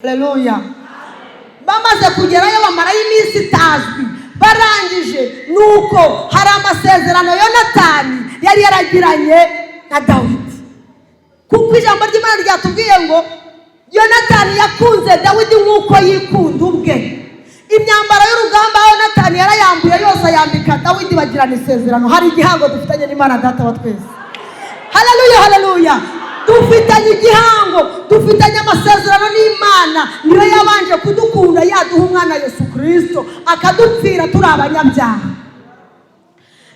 Haleluya. Bamaze kugerayo bamarayo iminsi itazwi. Barangije, nuko hari amasezerano Yonatani yari yaragiranye na Dawidi, kuko ijambo ry'Imana ryatubwiye ngo Yonatani yakunze Dawidi nk'uko yikunda ubwe. Imyambaro y'urugamba Yonatani yarayambuye yose, ayambika Dawidi, bagirana isezerano. Hari igihango dufitanye n'Imana Data wa twese. Haleluya, haleluya. Dufitanye igihango, dufitanye amasezerano n'Imana. Niyo yabanje kudukunda, yaduha umwana Yesu Kirisito, akadupfira turi abanyabyaha.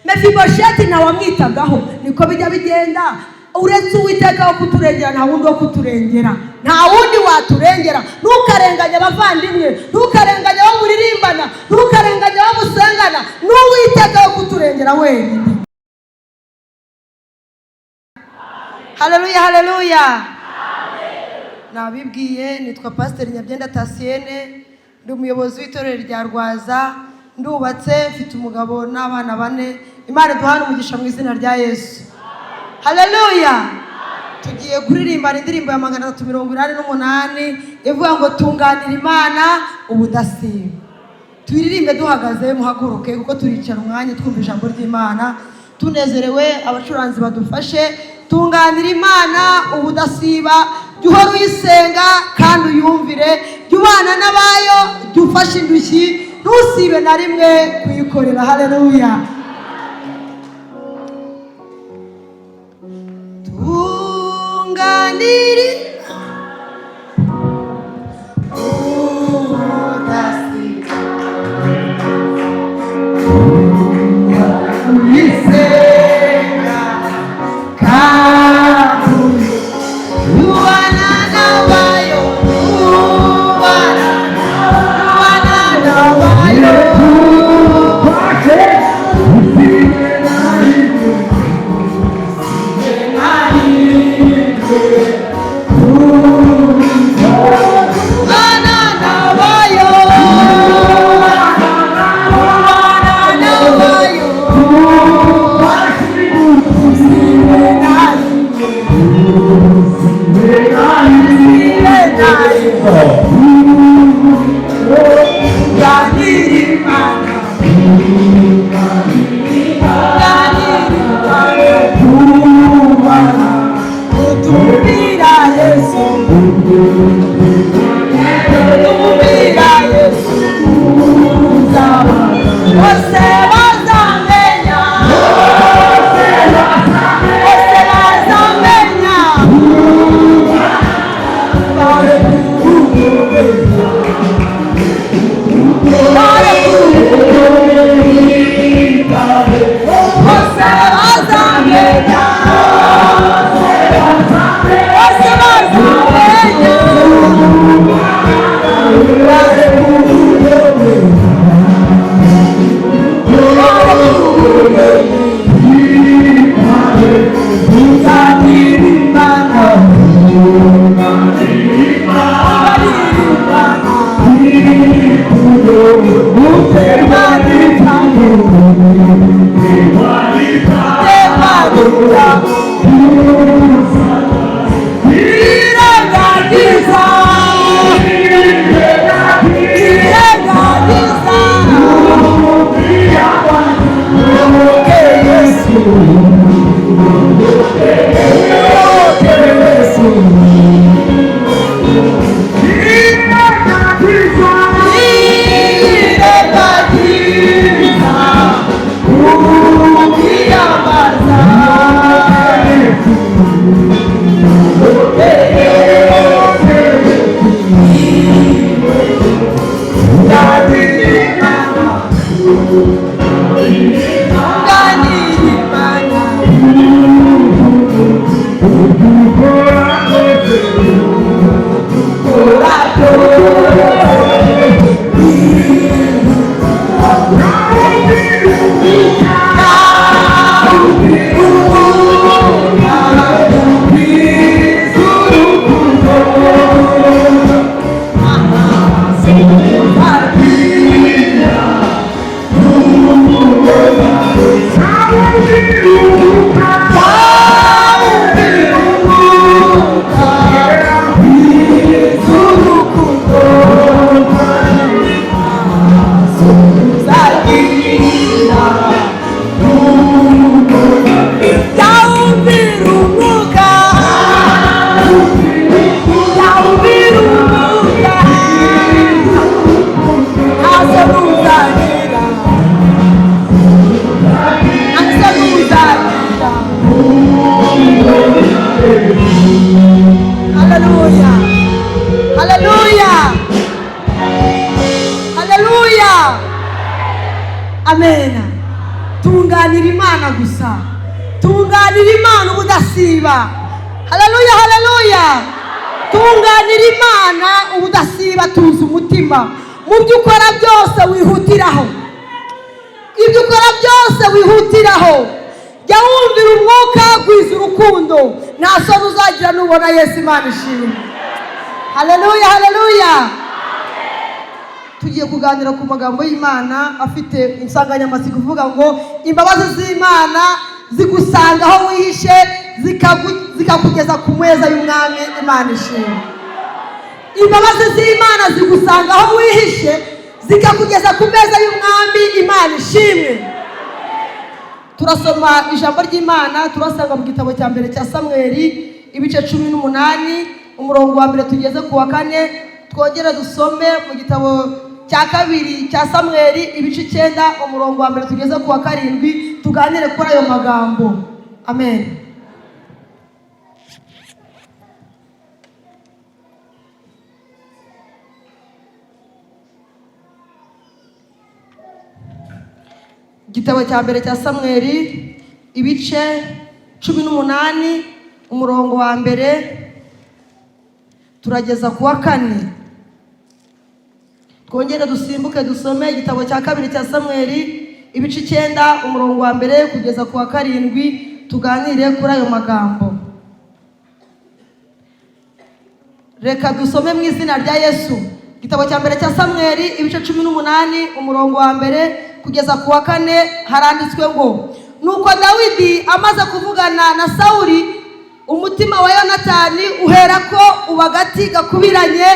Mefibosheti ntawamwitagaho. Niko bijya bigenda, uretse Uwiteka wo kuturengera, nta wundi wo kuturengera, nta wundi waturengera. Ntukarenganye abavandimwe, ntukarenganye abo muririmbana, ntukarenganye abo musengana. N'Uwiteka wo kuturengera wenyine. Haleluya, haleluya. Nabibwiye, nitwa Pasiteri Nyabyenda Tasiyene, ndi umuyobozi w'itorero rya Rwaza. Ndubatse, mfite umugabo n'abana bane. Imana iduhane umugisha mu izina rya Yesu. Haleluya. Tugiye kuririmbana indirimbo ya 388 ivuga ngo "Tunganira Imana ubudasiba". Tuyiririmbe duhagaze. Muhaguruke, kuko turicara umwanya twumva ijambo ry'Imana tunezerewe. Abacuranzi badufashe. Tunganira Imana ubudasiba. Jya uhora uyisenga kandi uyumvire, jya ubana n'abayo, jya ufashe indushyi, ntusibe na rimwe kuyikorera. Haleluya. Tunganira ubudasiba, uyisenga kandi ubana n'abayo, ubana, ubana n'abayo. Ubana n'abayo, ubana n'abayo. Sibe nayo, sibe nayo. Ganira Imana, ganira Imana, utumira Yesu, utumira Yesu. Bose bazamenya, bose bazamenya. Bare kugukomeza, bare kugukomeza. Bose bazamenya, bose bazamenya. Bare kugukomeza, bare kugukomeza. Tunganira Imana, tunganira Imana, Imana itanga, Imana itanga. Irengagiza, irengagiza. Muyoboke Yesu, muyoboke Yesu. Irengagiza ukiyambaza. Tunganira Imana, tunganira Imana. Amena. Tunganira Imana gusa, tunganira Imana ubudasiba. Haleluya, haleluya. Tunganira Imana ubudasiba, tuza umutima mu byo ukora byose, wihutiraho ibyo ukora byose, wihutiraho. Jya wumvira umwuka, gwiza urukundo, nta soni uzagira nubona Yesu. Imana ishimwe. Haleluya, haleluya. Tugiye kuganira ku magambo y'Imana afite insanganyamatsiko ivuga ngo imbabazi z'Imana zigusanga aho wihishe, zikakugeza ku meza y'umwami. Imana ishimwe. Imbabazi z'Imana zigusanga aho wihishe, zikakugeza ku meza y'umwami. Imana ishimwe. Turasoma ijambo ry'Imana, turasanga mu gitabo cya mbere cya Samweli, ibice 18, umurongo wa mbere tugeze ku wa kane. Twongere dusome mu gitabo cya kabiri cya Samweli, ibice 9, umurongo wa mbere tugeze ku wa karindwi, tuganire kuri ayo magambo. Amen. Igitabo cya mbere cya Samweli, ibice 18, umurongo wa mbere turageza ku wa kane. Twongere dusimbuke dusome igitabo cya kabiri cya Samweli, ibice 9, umurongo wa mbere kugeza ku wa karindwi, tuganire kuri ayo magambo. Reka dusome mu izina rya Yesu. Igitabo cya mbere cya Samweli, ibice 18, umurongo wa mbere kugeza ku wa kane, haranditswe ngo: "Nuko Dawidi amaze kuvugana na Sawuli, umutima wa Yonatani uherako uba agati gakubiranye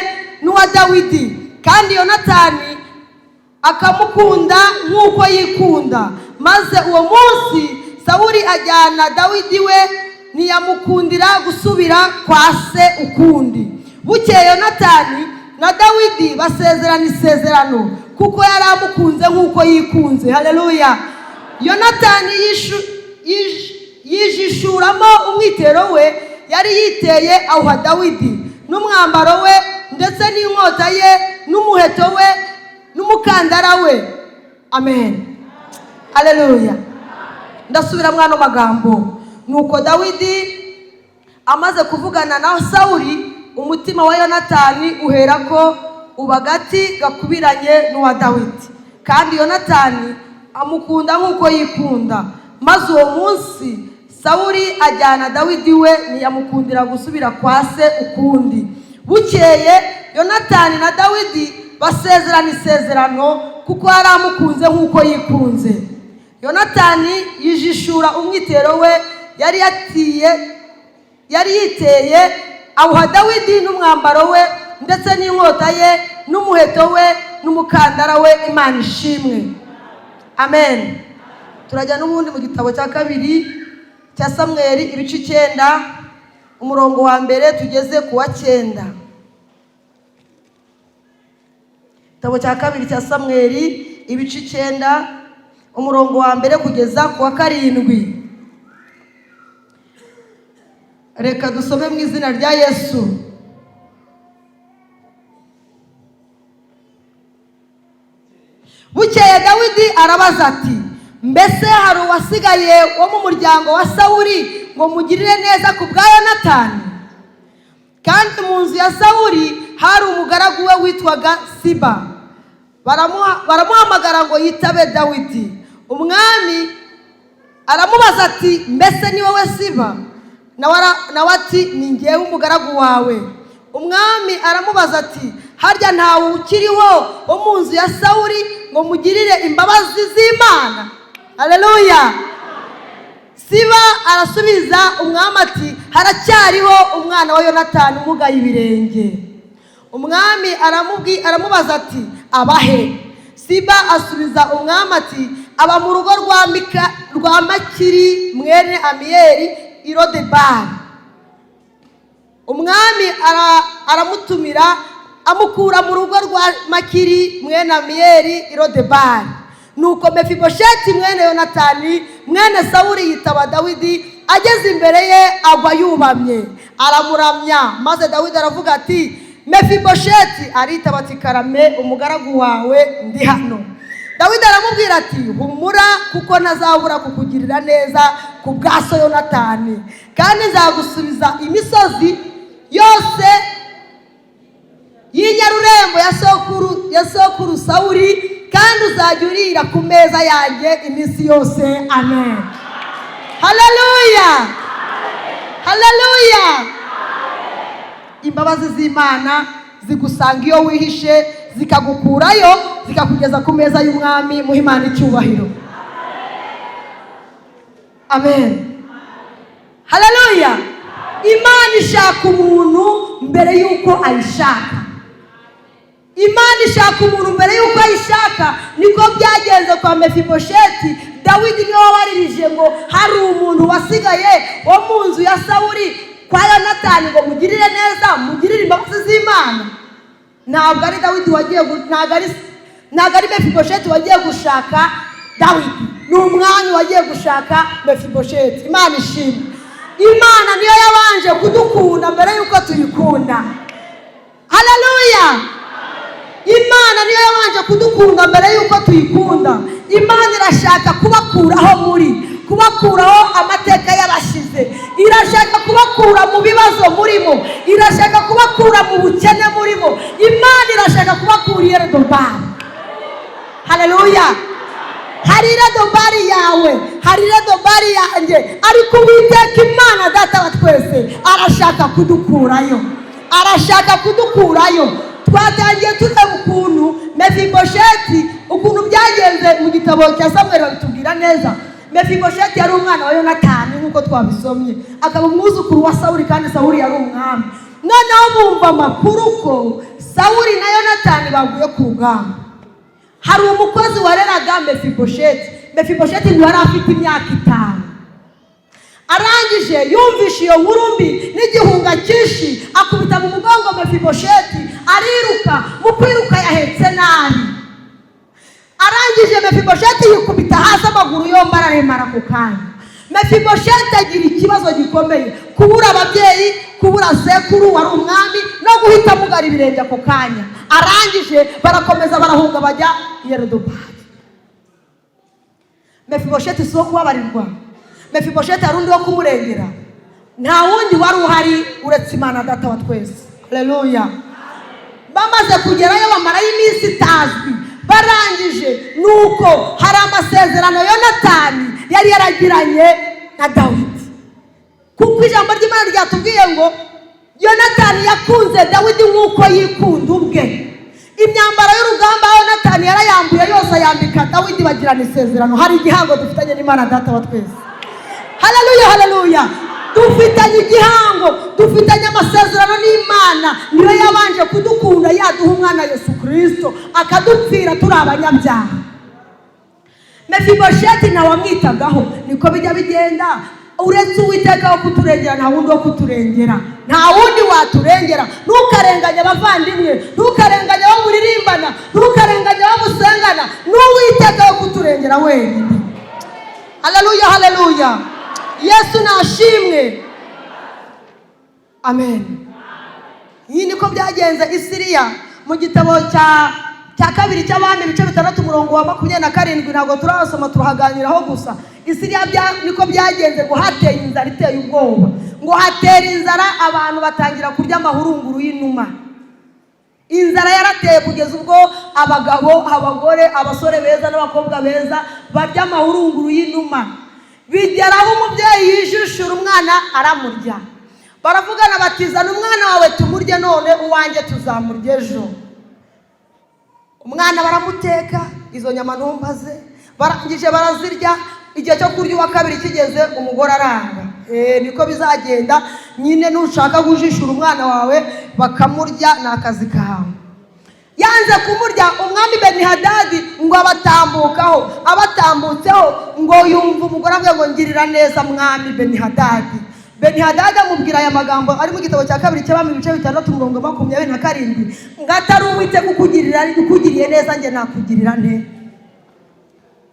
n'uwa Dawidi, kandi Yonatani akamukunda nk'uko yikunda. Maze uwo munsi Sawuli ajyana Dawidi we, ntiyamukundira gusubira kwa se ukundi. Bukeye Yonatani na Dawidi basezerana isezerano, kuko yari amukunze nk'uko yikunze." Haleluya. Yonatani yijishuramo umwitero we yari yiteye, awuha Dawidi, n'umwambaro we, ndetse n'inkota ye, n'umuheto we, n'umukandara we. Amen, haleluya. Ndasubira mwano magambo: "Nuko Dawidi amaze kuvugana na Sawuli, umutima wa Yonatani uherako uba agati gakubiranye n'uwa Dawidi, kandi Yonatani amukunda nk'uko yikunda. Maze uwo munsi Sawuli ajyana Dawidi we, ntiyamukundira gusubira kwa se ukundi. Bukeye Yonatani na Dawidi basezerana isezerano, kuko yari amukunze nk'uko yikunze. Yonatani yijishura umwitero we yari yatiye yari yiteye, awuha Dawidi, n'umwambaro we, ndetse n'inkota ye, n'umuheto we, n'umukandara we." Imana ishimwe. Amen. Turajya n'ubundi mu gitabo cya kabiri cya Samweli, ibice 9, umurongo wa mbere tugeze ku wa cyenda. Igitabo cya kabiri cya Samweli, ibice 9, umurongo wa mbere kugeza ku wa karindwi. Reka dusome mu izina rya Yesu. "Bukeye Dawidi arabaza ati: 'Mbese hari uwasigaye wo mu muryango wa Sawuli ngo mugirire neza ku bwa Yonatani?' Kandi mu nzu ya Sawuli hari umugaragu we witwaga Siba. Baramuhamagara ngo yitabe Dawidi. Umwami aramubaza ati: 'Mbese ni wowe Siba?' Nawe ati: 'Ni ngewe umugaragu wawe.' Umwami aramubaza ati: 'Harya ntawe ukiriho wo mu nzu ya Sawuli ngo mugirire imbabazi z'Imana?' Haleluya. Siba arasubiza umwami ati: 'Haracyariho umwana wa Yonatani umugaye ibirenge.' Umwami aramubaza ati: 'Abahe?' Siba asubiza umwami ati: 'Aba mu rugo rwa Mika, rwa Makiri mwene Amiyeli i Lodebari.' Umwami aramutumira, amukura mu rugo rwa Makiri mwene Amiyeli i Lodebari. Nuko Mefibosheti mwene Yonatani mwene Sawuli yitaba Dawidi. Ageze imbere ye agwa yubamye, aramuramya. Maze Dawidi aravuga ati: 'Mefibosheti!' Aritaba ati: 'Karame, umugaragu wawe, ndi hano.' Dawidi aramubwira ati: "Humura, kuko ntazabura kukugirira neza ku bwa so Yonatani, kandi nzagusubiza imisozi yose y'inyarurembo ya sokuru Sawuri, kandi uzajya urira ku meza yanjye iminsi yose." Amen, haleluya, haleluya. Imbabazi z'Imana zigusanga iyo wihishe, zikagukurayo, zikakugeza ku meza y'umwami. Muha Imana icyubahiro. Amen, haleluya. Imana ishaka umuntu mbere y'uko ayishaka. Imana ishaka umuntu mbere y'uko ayishaka. Niko byagenze kwa Mefibosheti. Dawidi niwe wabaririje ngo hari umuntu wasigaye wo mu nzu ya Sawuri kwa Yonatani, ngo mugirire neza, mugirire imbabazi z'Imana. Ntabwo ari Dawidi wagiye, ntabwo ari Mefibosheti wagiye gushaka Dawidi, ni umwami wagiye gushaka Mefibosheti. Imana ishimwe. Imana niyo yabanje kudukunda mbere y'uko tuyikunda. Haleluya. Imana niyo yabanje kudukunda mbere y'uko tuyikunda. Imana irashaka kubakuraho muri, kubakuraho amateka y'abashize. Irashaka kubakura mu bibazo murimo. Irashaka kubakura mu bukene murimo. Imana irashaka kubakura i Lorodebari. Haleluya. Hari Irodebari yawe, hari Irodebari yanjye, ariko Uwiteka Imana Data wa twese arashaka kudukurayo, arashaka kudukurayo. Twatangiye tureba ukuntu Mefibosheti, ukuntu byagenze. Mu gitabo cya Samweri babitubwira neza. Mefibosheti yari umwana wa Yonatani nk'uko twabisomye, akaba umwuzukuru wa Sawuri, kandi Sawuri yari umwami. Noneho bumva amakuru ko Sawuri na Yonatani baguye ku rugamba. Hari umukozi wareraga Mefibosheti. Mefibosheti ntiyari afite imyaka 5. Arangije yumvishe iyo nkuru mbi n'igihunga cyinshi, akubita mu mugongo Mefibosheti, ariruka. Mu kwiruka yahetse nabi. Arangije Mefibosheti yikubita hasi, amaguru yombi araremara ku kanya. Mefibosheti agira ikibazo gikomeye: kubura ababyeyi, kubura sekuru wari umwami, no guhita amugara ibirenge ako kanya. Arangije barakomeza barahunga, bajya i Yerodobari. Mefibosheti si uwo kubabarirwa. Mefibosheti hari undi wo kumurengera? Nta wundi wari uhari uretse Imana Data wa twese. Haleluya. Bamaze kugerayo, bamarayo iminsi itazwi. Barangije, nuko hari amasezerano Yonatani yari yaragiranye na Dawidi, kuko ijambo ry'Imana ryatubwiye ngo Yonatani yakunze Dawidi nk'uko yikunda ubwe. Imyambaro y'urugamba Yonatani yarayambuye yose, ayambika Dawidi, bagirana isezerano. Hari igihango dufitanye n'Imana Data wa twese. Haleluya, haleluya. Dufitanye igihango, dufitanye amasezerano n'Imana. Niyo yabanje kudukunda, yaduha umwana Yesu Kirisito, akadupfira turi abanyabyaha. Mefibosheti ntawamwitagaho. Niko bijya bigenda. Uretse Uwiteka wo kuturengera, nta wundi wo kuturengera, nta wundi waturengera. Ntukarenganye abavandimwe, ntukarenganye abo muririmbana, ntukarenganye abo musengana. N'Uwiteka wo kuturengera wenyine. Haleluya, haleluya. Yesu nashimwe. Amen. Iyi niko byagenze i Siriya. Mu gitabo cya kabiri cy'Abami, ibice 6, umurongo wa 27, ntabwo turahasoma, turahaganiraho gusa. I Siriya niko byagenze, ngo hateye inzara iteye ubwoba, ngo hatera inzara, abantu batangira kurya amahurunguru y'inuma. Inzara yarateye kugeza ubwo abagabo, abagore, abasore beza n'abakobwa beza barya amahurunguru y'inuma. Bigeraho umubyeyi yijishura umwana aramurya. Baravugana bati: "Zana umwana wawe tumurye none, uwanjye tuzamurya ejo." Umwana baramuteka, izo nyama ntumbaze. Barangije barazirya. Igihe cyo kurya uwa kabiri kigeze, umugore aranga. Niko bizagenda nyine, nushaka kujishura umwana wawe bakamurya, ni akazi kawe. Yanze kumurya. Umwami Benihadadi ngo abatambukaho. Abatambutseho, ngo yumva umugore avuga ngo: "Ngirira neza, mwami Benihadadi." Benihadadi amubwira aya magambo ari mu gitabo cya kabiri cy'Abami, ibice 6, umurongo 27, ngo: "Atari Uwiteka ukugiriye neza, njye nakugirira nte?"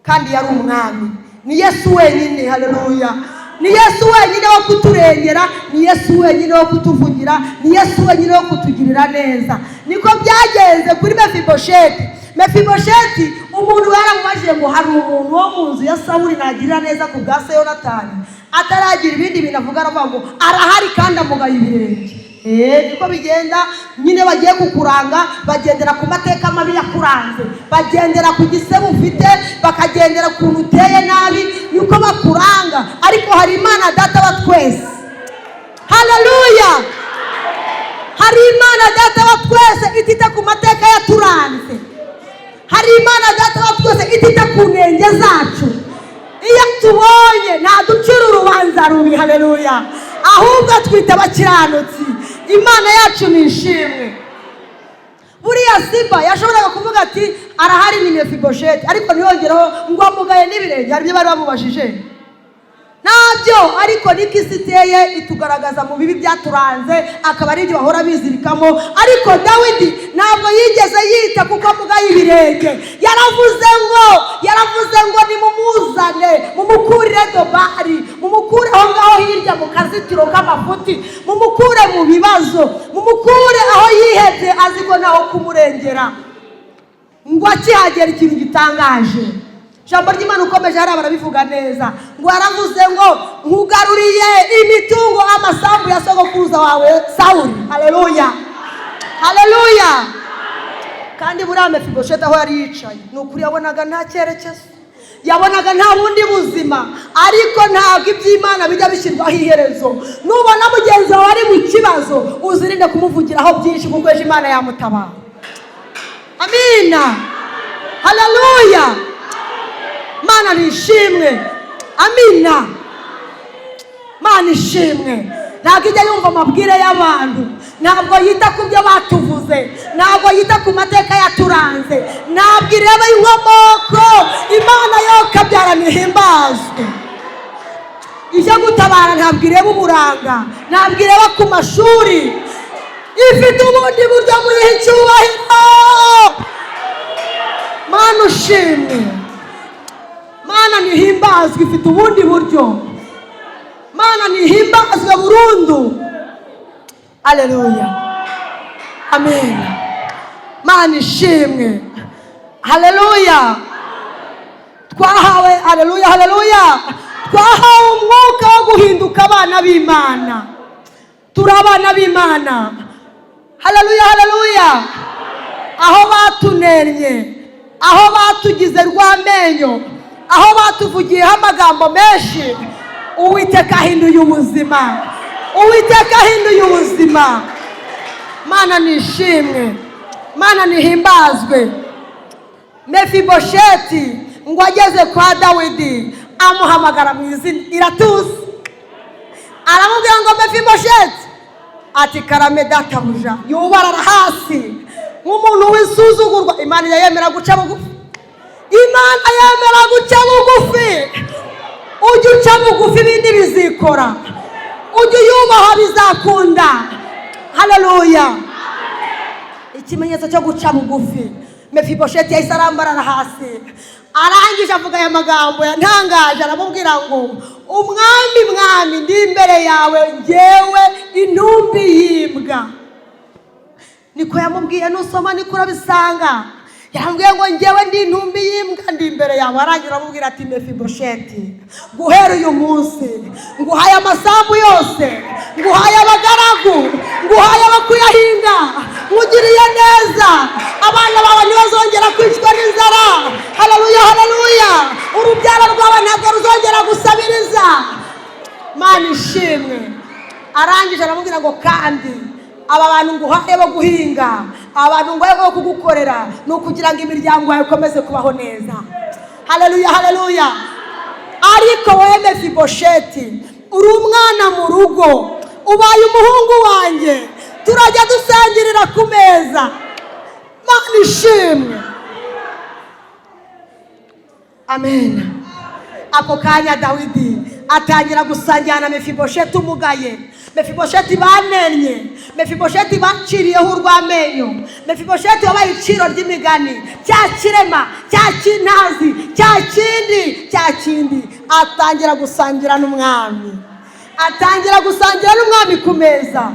Kandi yari umwami. Ni Yesu wenyine. Haleluya. Ni Yesu wenyine wo kuturengera, ni Yesu wenyine wo kutuvugira, ni Yesu wenyine wo kutugirira neza. Niko byagenze kuri Mefibosheti. Mefibosheti Umuntu yaramubajije ngo hari umuntu wo mu nzu ya Sawuli nagirira neza ku bwa se Yonatani? Ataragira ibindi bintu avuga, aravuga ngo arahari kandi amugaye ibirenge. Niko bigenda nyine. Bagiye kukuranga, bagendera ku mateka mabi yakuranze, bagendera ku gisebo ufite, bakagendera ku kuntu uteye nabi, niko bakuranga. Ariko hari Imana Data wa twese. Haleluya! Hari Imana Data wa twese itita ku mateka yaturanze. Hari Imana Data wa twese itita ku nenge zacu. Iyo tubonye ntaducira urubanza rubi. Haleluya! Ahubwo twita abakiranutsi. Imana yacu ni ishimwe. Buriya Siba yashoboraga kuvuga ati arahari, ni Mefibosheti, ariko ntiyongereho ngo amugaye n'ibirenge. Hari ibyo bari bamubajije? Ntabyo. Ariko niko isi iteye, itugaragaza mu bibi byaturanze, akaba ari ibyo bahora bizirikamo. Ariko Dawidi ntabwo yigeze yita kuko amugaye ibirenge. Yaravuze ngo nimumuzane, mumukurire Dobari, mumukure aho ngaho hirya mu kazitiro k'amafuti, mumukure mu bibazo, mumukure aho yihebye azi ko ntaho kumurengera. Ngo akihagera, ikintu gitangaje, ijambo ry'Imana ukomeje hariya barabivuga neza, ngo yaravuze ngo nkugaruriye imitungo, amasambu ya sogokuruza wawe Sawuri. Haleluya, haleluya! Kandi buriya Mefibosheti aho yari yicaye, ni ukuri yabonaga nta cyerekezo, yabonaga nta bundi buzima. Ariko ntabwo iby'Imana bijya bishyirwaho iherezo. Nubona mugenzi wawe ari mu kibazo, uzirinde kumuvugiraho byinshi, kuko ejo Imana yamutabara. Amina, haleluya! Mana nishimwe. Amina. Mana ishimwe. Ntabwo ijya yumva amabwire y'abantu, ntabwo yita ku byo batuvuze, ntabwo yita ku mateka yaturanze, ntabwo ireba inkomoko. Imana yo kabyara ntihimbazwe. Ijya gutabara ntabwo ireba uburanga, ntabwo ireba ku mashuri, ifite ubundi buryo. Muyiha icyubahiro. Mana ushimwe, Mana ntihimbazwe. Ifite ubundi buryo. Mana ntihimbazwe burundu. Aleluya, amen. Mana ishimwe. Haleluya! Twahawe, haleluya, haleluya, twahawe umwuka wo guhinduka abana b'Imana. Turi abana b'Imana. Haleluya, haleluya! Aho batunennye, aho batugize rw'amenyo, aho batuvugiyeho amagambo menshi, Uwiteka ahinduye ubuzima. Uwiteka ahinduye ubuzima. Mana nishimwe, Mana nihimbazwe. Mefibosheti ngo ageze kwa Dawidi, amuhamagara mu izina iratuzi, aramubwira ngo Mefibosheti! Ati karame databuja. Yubarara hasi nk'umuntu w'isuzugurwa. Imana yemera guca bugufi. Imana yemera guca bugufi. Ujya uca bugufi, ibindi bizikora. Ujya uyubaha, bizakunda. Haleluya! Ikimenyetso cyo guca bugufi, Mefibosheti yahise arambarara hasi. Arangije avuga aya magambo yantangaje, aramubwira ngo umwami, mwami, ndi imbere yawe ngewe intumbi y'imbwa. Niko yamubwiye. Nusoma niko urabisanga. Yambwiye ngo ngewe ndi intumbi y'imbwa, ndi imbere yawe. Arangira aramubwira ati Mefibosheti, guhera uyu munsi nguhaye amasambu yose, nguhaye abagaragu, nguhaye abakuyahinga, nkugiriye neza. Abana bawe ntibazongera kwicwa n'inzara. Haleluya, haleluya! Urubyaro rwawe ntabwo ruzongera gusabiriza. Mana ishimwe. Arangije aramubwira ngo kandi aba bantu nguhaye bo guhinga, aba bantu nguhaye bo kugukorera, ni ukugira ngo imiryango yawe ikomeze kubaho neza. Haleluya, haleluya! Ariko wowe Mefibosheti, uri umwana mu rugo, ubaye umuhungu wanjye, turajya dusangirira ku meza. Mana ishimwe. Amen. Ako kanya Dawidi atangira gusangira na Mefibosheti umugaye, Mefibosheti banennye, Mefibosheti baciriyeho urw'amenyo, Mefibosheti wabaye iciro ry'imigani, cya kirema, cya kintazi, cya kindi, cya kindi. Atangira gusangira n'umwami, atangira gusangira n'umwami ku meza.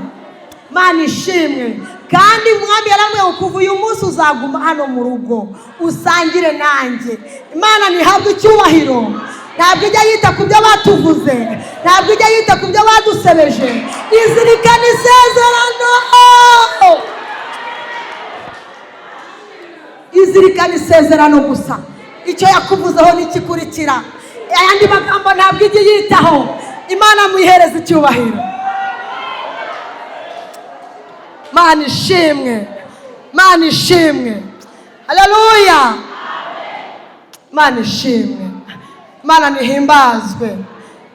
Mana ishimwe. Kandi umwami yaramubwiye ngo kuva uyu munsi uzaba Uzaguma hano mu rugo usangire nanjye. Imana ntihabwe icyubahiro. Ntabwo ijya yita ku byo batuvuze, ntabwo ijya yita ku byo badusebeje. Izirikana isezerano, izirikana isezerano gusa. Icyo yakuvuzeho n'ikikurikira, ayandi magambo ntabwo ijya yitaho. Imana muyihereza icyubahiro. Mana ishimwe, Mana ishimwe, haleluya. Mana ishimwe, Mana nihimbazwe,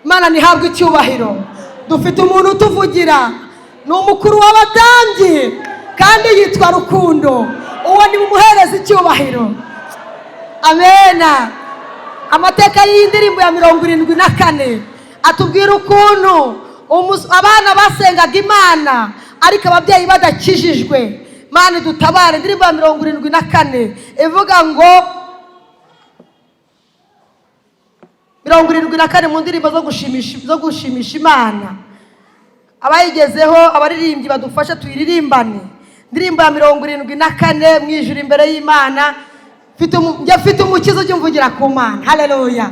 Mana nihabwe icyubahiro. Dufite umuntu utuvugira, ni umukuru w'abatambyi kandi yitwa Rukundo. Uwo ni mumuhereza icyubahiro. Amena. Amateka y'iyi ndirimbo ya 74 atubwira ukuntu abana basengaga Imana ariko ababyeyi badakijijwe. Mana dutabare. Indirimbo ya 74 ivuga ngo, 74 mu ndirimbo zo gushimisha Imana. Abayigezeho, abaririmbyi badufashe tuyiririmbane. Indirimbo ya 74, mu ijuru imbere y'Imana. Njye mfite umukiza ujya umvugira ku Mana. Haleluya,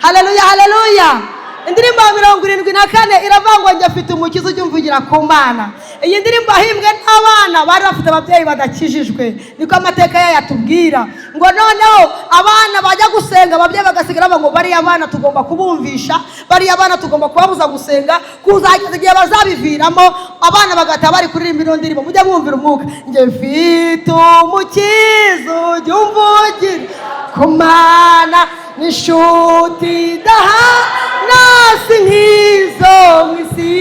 haleluya, haleluya. Indirimbo ya 74 iravuga ngo: "Njye mfite umukiza ujya umvugira ku Mana." Iyi ndirimbo yahimbwe n'abana bari bafite ababyeyi badakijijwe, niko amateka yayo atubwira. Ngo noneho abana bajya gusenga, ababyeyi bagasigara bavuga ngo: "Bariya bana tugomba kubumvisha, bariya bana tugomba kubabuza gusenga kuzageza igihe bazabiviramo." Abana bagataha bari kuririmba ino ndirimbo. Mujye mwumvira umwuka: "Njye mfite umukiza ujya umvugira ku Mana, n'inshuti idahana si nk'izo mu isi,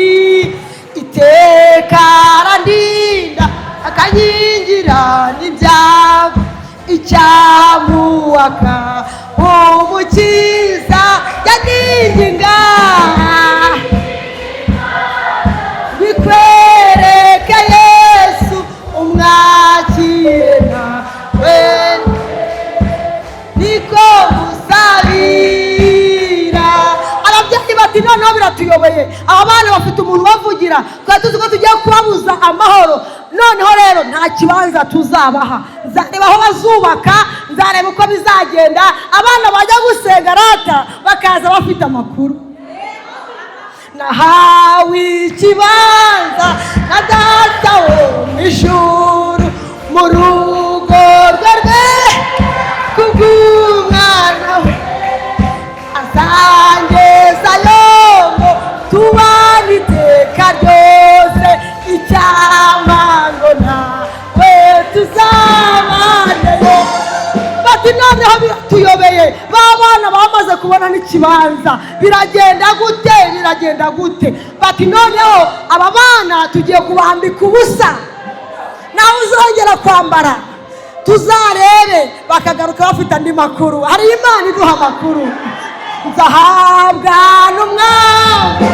iteka arandinda akankingira n'ibyago, icyamuwaka umukiza yaninginga bikwereke Yesu umwakire nawe, niko musabira." Ababyeyi bati: "Noneho biratuyobeye, aba bana bafite umuntu ubavugira. Twari tuzi ko tugiye kubabuza amahoro, noneho rero nta kibanza tuzabaha. Nzareba aho bazubaka, nzareba uko bizagenda." Abana bajya gusenga rata bakaza bafite amakuru: "Nahawe ikibanza na Data wo mu ijuru, mu rugo rwe rwe kubw'umwana we, azangezayo ngo tubane iteka ryose, icyampa ngo nawe tuzabaneyo." Bati: "Noneho biratuyobeye, ba bana bamaze kubona n'ikibanza, biragenda gute? Biragenda gute?" Bati: "Noneho aba bana tugiye kubambika ubusa, nawe uzongera kwambara tuzarebe." Bakagaruka bafite andi makuru. Hari Imana iduha amakuru: "Nzahabwa n'umwami."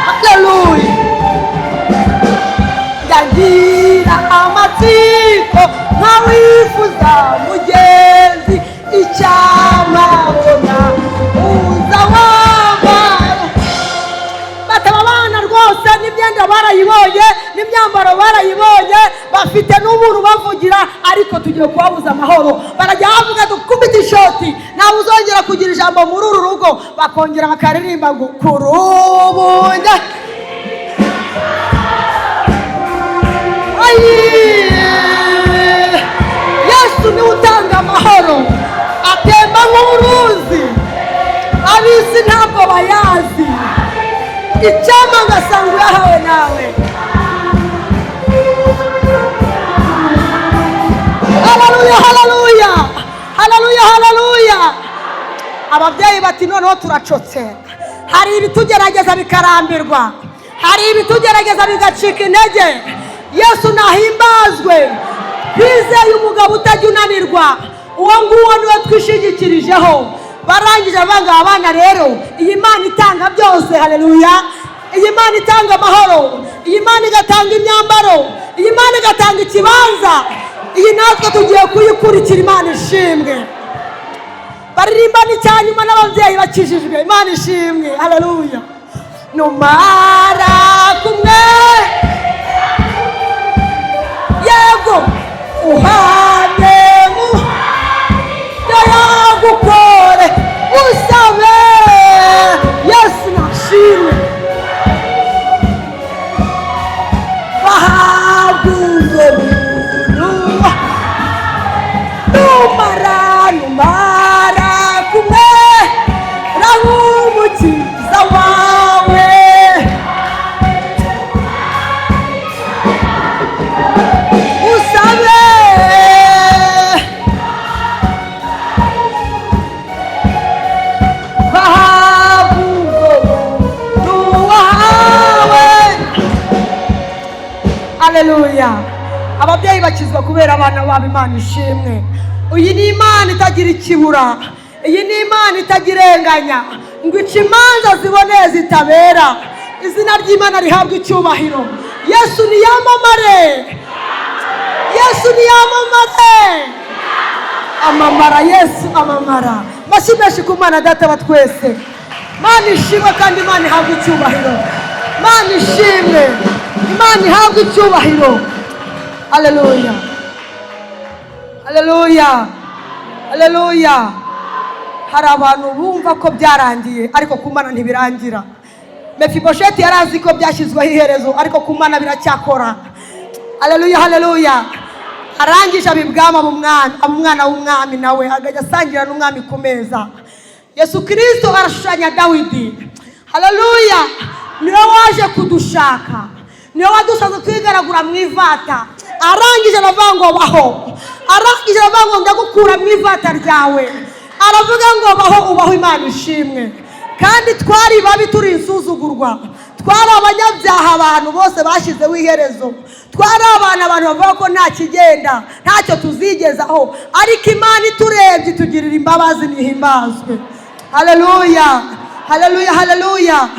Haleluya. "Ndagira amatsiko nkawifuza mugenzi, icyampa mbona uza wambara." Bataba abana rwose n'imyenda barayibonye, n'imyambaro barayibonye, bafite n'ubuntu bavugira, ariko tugiye kubabuza amahoro. Barajya bavuga: "Dukubite ishoti, ntawe uzongera kugira ijambo muri uru rugo." Bakongera bakaririmba ngo: "Kuri ubu njye Ayi! Yesu niwe utanga amahoro, atemba nk'uruzi, ab'isi ntabwo bayazi, icyampa ngasanga uyahawe nawe." Haleluya, haleluya, haleluya, haleluya. Ababyeyi bati: "Noneho turacotse." Hari ibitugerageza bikarambirwa, hari ibitugerageza bigacika intege. Yesu nahimbazwe. Twizeye umugabo utajya unanirwa, uwo nguwo niwe twishingikirijeho. Barangije bavanga abana rero: "Iyi Mana itanga byose, haleluya, iyi Mana itanga amahoro, iyi Mana igatanga imyambaro, iyi Mana igatanga ikibanza, iyi natwe tugiye kuyikurikira." Imana ishimwe. Baririmba n'icyanyuma n'ababyeyi bakijijwe. Imana ishimwe, haleluya. Numara kubona Haleluya! Ababyeyi bakizwa kubera abana babo. Imana ishimwe. Iyi ni Imana itagira ikibura, iyi ni Imana itagirenganya ngo ice imanza ziboneye zitabera. Izina ry'Imana rihabwa icyubahiro. Yesu niyamamare, Yesu niyamamare. Amamara, Yesu amamara. Amashyi menshi ku Mana Data wa twese. Mana ishimwe kandi Imana ihabwe icyubahiro. Mana ishimwe, Imana ihabwe icyubahiro. Haleluya, haleluya, haleluya! Hari abantu bumva ko byarangiye, ariko ku Mana ntibirangira. Mefibosheti yari azi ko byashyizweho iherezo, ariko ku Mana biracyakora. Haleluya, haleluya! Arangije abibwama mu mwami, aba umwana w'umwami, nawe akajya asangira n'umwami ku meza. Yesu Kirisito arashushanya Dawidi. Haleluya! Niwe waje kudushaka, niwe wadusanze twigaragura mu ivata. Arangije aravuga ngo baho. Arangije aravuga ngo ndagukura mu ivata ryawe. Aravuga ngo baho, ubaho. Imana ishimwe. Kandi twari babi, turi insuzugurwa, twari abanyabyaha, abantu bose bashyizeho iherezo. Twari abantu bavuga ko nta kigenda, ntacyo tuzigezaho, ariko Imana iturebye itugirira imbabazi. Nihimbazwe. Haleluya, haleluya, haleluya!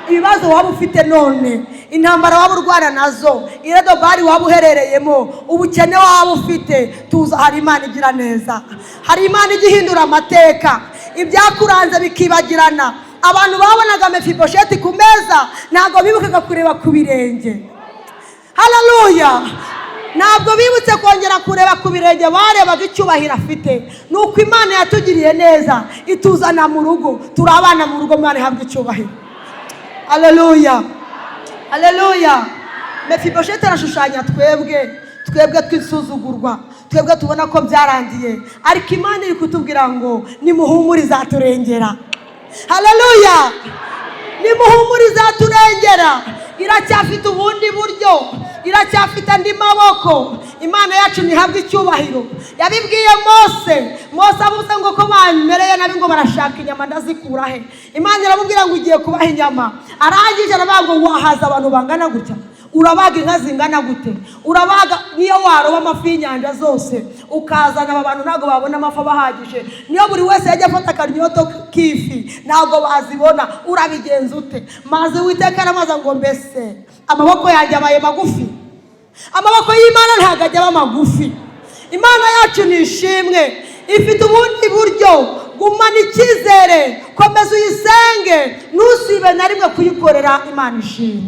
Ibibazo waba ufite none, intambara waba urwana nazo, iredobari waba uherereyemo, ubukene waba ufite, tuza, hari Imana igira neza, hari Imana ijya ihindura amateka, ibyakuranze bikibagirana. Abantu babonaga Mefibosheti ku meza ntabwo bibukaga kureba ku birenge. Haleluya! Ntabwo bibutse kongera kureba ku birenge, barebaga icyubahiro afite. Ni uko Imana yatugiriye neza, ituzana mu rugo, turi abana mu rugo. Imana ihabwa icyubahiro. Haleluya, haleluya! Mefibosheti arashushanya twebwe, twebwe twisuzugurwa, twebwe tubona ko byarangiye, ariko Imana iri kutubwira ngo nimuhumure, izaturengera. Haleluya! Nimuhumure, izaturengera. Iracyafite ubundi buryo, iracyafite andi maboko. Imana yacu ntihabwe icyubahiro. Yabibwiye Mose. Mose avuze ngo ko bamereye nabi, ngo barashaka inyama, ndazikura he? Imana iramubwira ngo ugiye kubaha inyama. Arangije aravuga ngo wahaza abantu bangana gutya? Urabaga inka zingana gute? Urabaga, niyo waroba amafi y'inyanja zose ukazana aba bantu, ntabwo babona amafi abahagije. Niyo buri wese yajya afata akaryoto k'ifi, ntabwo bazibona. Urabigenza ute? Maze Uwiteka aramaza ngo mbese amaboko yanjye abaye magufi? Amaboko y'Imana ntabwo ajya aba magufi. Imana yacu ni ishimwe, ifite ubundi buryo. Gumana icyizere, komeza uyisenge, ntusibe na rimwe kuyikorera. Imana ishimwe.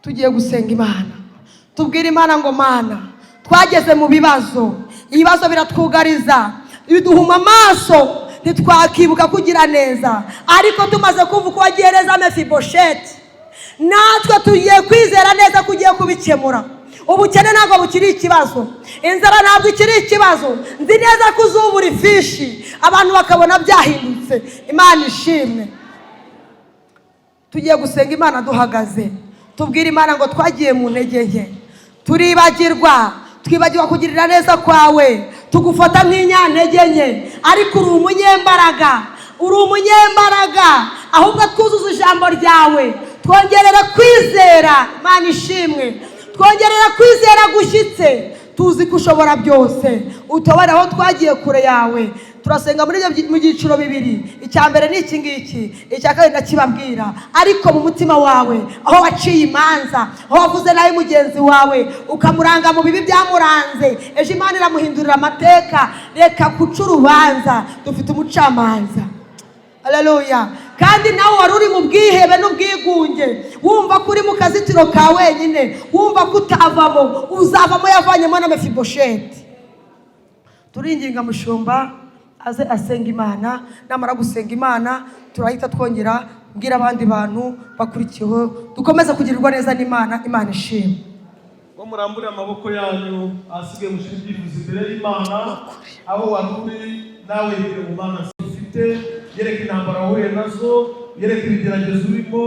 Tugiye gusenga Imana, tubwire Imana ngo Mana, twageze mu bibazo, ibibazo biratwugariza, biduhuma amaso, ntitwakibuka kugira neza, ariko tumaze kumva uko wagiye neza Mefibosheti, natwe tugiye kwizera neza ko ugiye kubikemura. Ubukene ntabwo bukiri ikibazo, inzara ntabwo ikiri ikibazo. Nzi neza ko uzubura ifishi, abantu bakabona byahindutse. Imana ishimwe. Tugiye gusenga Imana duhagaze, tubwire Imana ngo twagiye mu ntege nke, turibagirwa, twibagirwa kugirira neza kwawe, tugufata nk'inyantege nke, ariko uri umunyembaraga, uri umunyembaraga. Ahubwo twuzuze ijambo ryawe, twongerera kwizera. Imana ishimwe. Twongerera kwizera gushyitse, tuzi ko ushobora byose. Utobare aho twagiye kure yawe. Turasenga muri ibyo mu byiciro bibiri. Icya mbere ni iki ngiki, icya kabiri ndakibabwira. Ariko mu mutima wawe, aho waciye imanza, aho wavuze nabi mugenzi wawe, ukamuranga mu bibi byamuranze, ejo Imana iramuhindurira amateka. Reka guca urubanza, dufite umucamanza. Haleluya! Kandi nawe wari uri mu bwihebe n'ubwigunge, wumva ko uri mu kazitiro ka wenyine, wumva ko utavamo, uzavamo. Yavanyemo na Mefibosheti. Turinginga mushumba aze asenga Imana. Namara gusenga Imana, turahita twongera mbwira abandi bantu bakurikiyeho. Dukomeze kugirirwa neza n'Imana. Imana ishimwe. Ngo murambure amaboko yanyu, ahasigaye mushyire ibyifuzo imbere y'Imana. Aho wari uri nawe, yegere mu Mana ufite, yereke intambara wahuye nazo, yereke ibigeragezo urimo,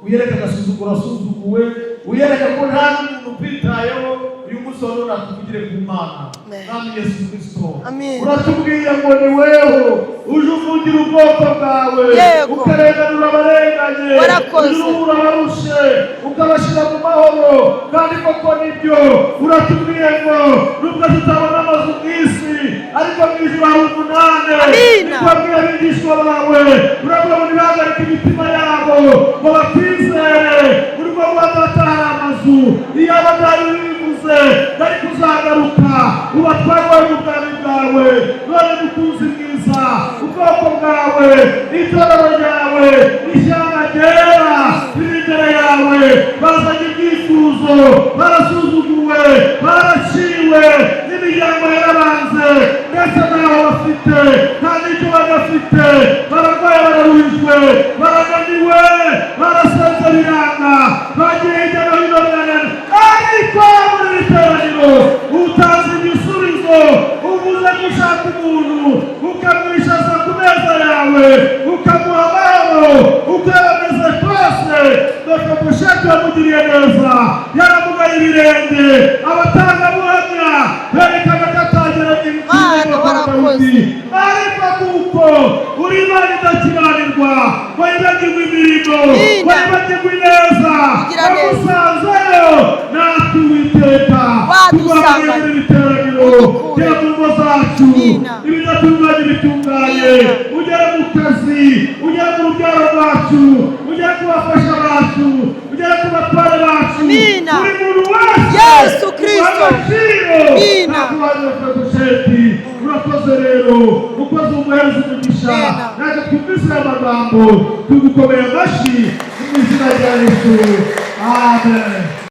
uyereke agasuzuguro wasuzuguwe, uyereke ko nta n'umuntu ukwitayeho. Uyu munsi wa none Atuvugire ku Mana. Amen. Mwami Yesu Kristo, Amen. uratubwiye ngo ni weho uje uvugira ubwoko bwawe, ukarenganura abarenganye, Warakoze. uruhura abarushe, ukabashyira mu mahoro. Kandi koko nibyo, uratubwiye ngo nubwo tutabona amazu mu isi, ariko mu ijuru hari umunani. Amina. Niko wabwiye abigishwa bawe, uravuga ngo ntibahagarike imitima yabo, ngo bakwizere. Urugo rwa data hari amazu, iyo abatari bivuze bari kuzagaruka ubatware wari ubwami bwawe. None mukunzi mwiza, ubwoko bwawe, itorero ryawe, ishyanga ryera riri imbere yawe, bazanye ibyifuzo, barasuzuguwe, baraciwe n'imiryango yarabanze, ndetse n'aho bafite nta n'icyo badafite, bararwaye, bararuhijwe, barananiwe, barasenze biranga, bagiye hirya no hino birananiwe. Ariko muri iri teraniro utanze igisubizo, uvuze ko ushaka umuntu ukamwicaza ku meza yawe, ukamuha amahoro uko yaba ameze kose. Mefibosheti wamugiriye neza, yaramugaye ibirenge, abatangabuhamya berekana ko atagera Mana, warakoze. Ariko kuko uri Imana idakiranirwa, ngo yibagirwe imirimo, Amina. ngo yibagirwe ineza, Ugira neza. wamusanzeyo, natwe Uwiteka Wadusanganye. tuguhamagaye muri iri teraniro. Udukure. Gera mu ngo zacu, Amina. ibidatunganye bitunganye, Amina. ugere mu kazi, ugere mu rubyaro rwacu, ugere ku bafasha bacu, ugere ku batware bacu, Amina. buri muntu wese Yesu Kristo. uha agaciro. Amina. Nakubaze Mefibosheti, urakoze rero, ukoze umuhereza umugisha. Amina. Natwe twumvise aya magambo, tugukomeye amashyi mu izina rya Yesu, amen.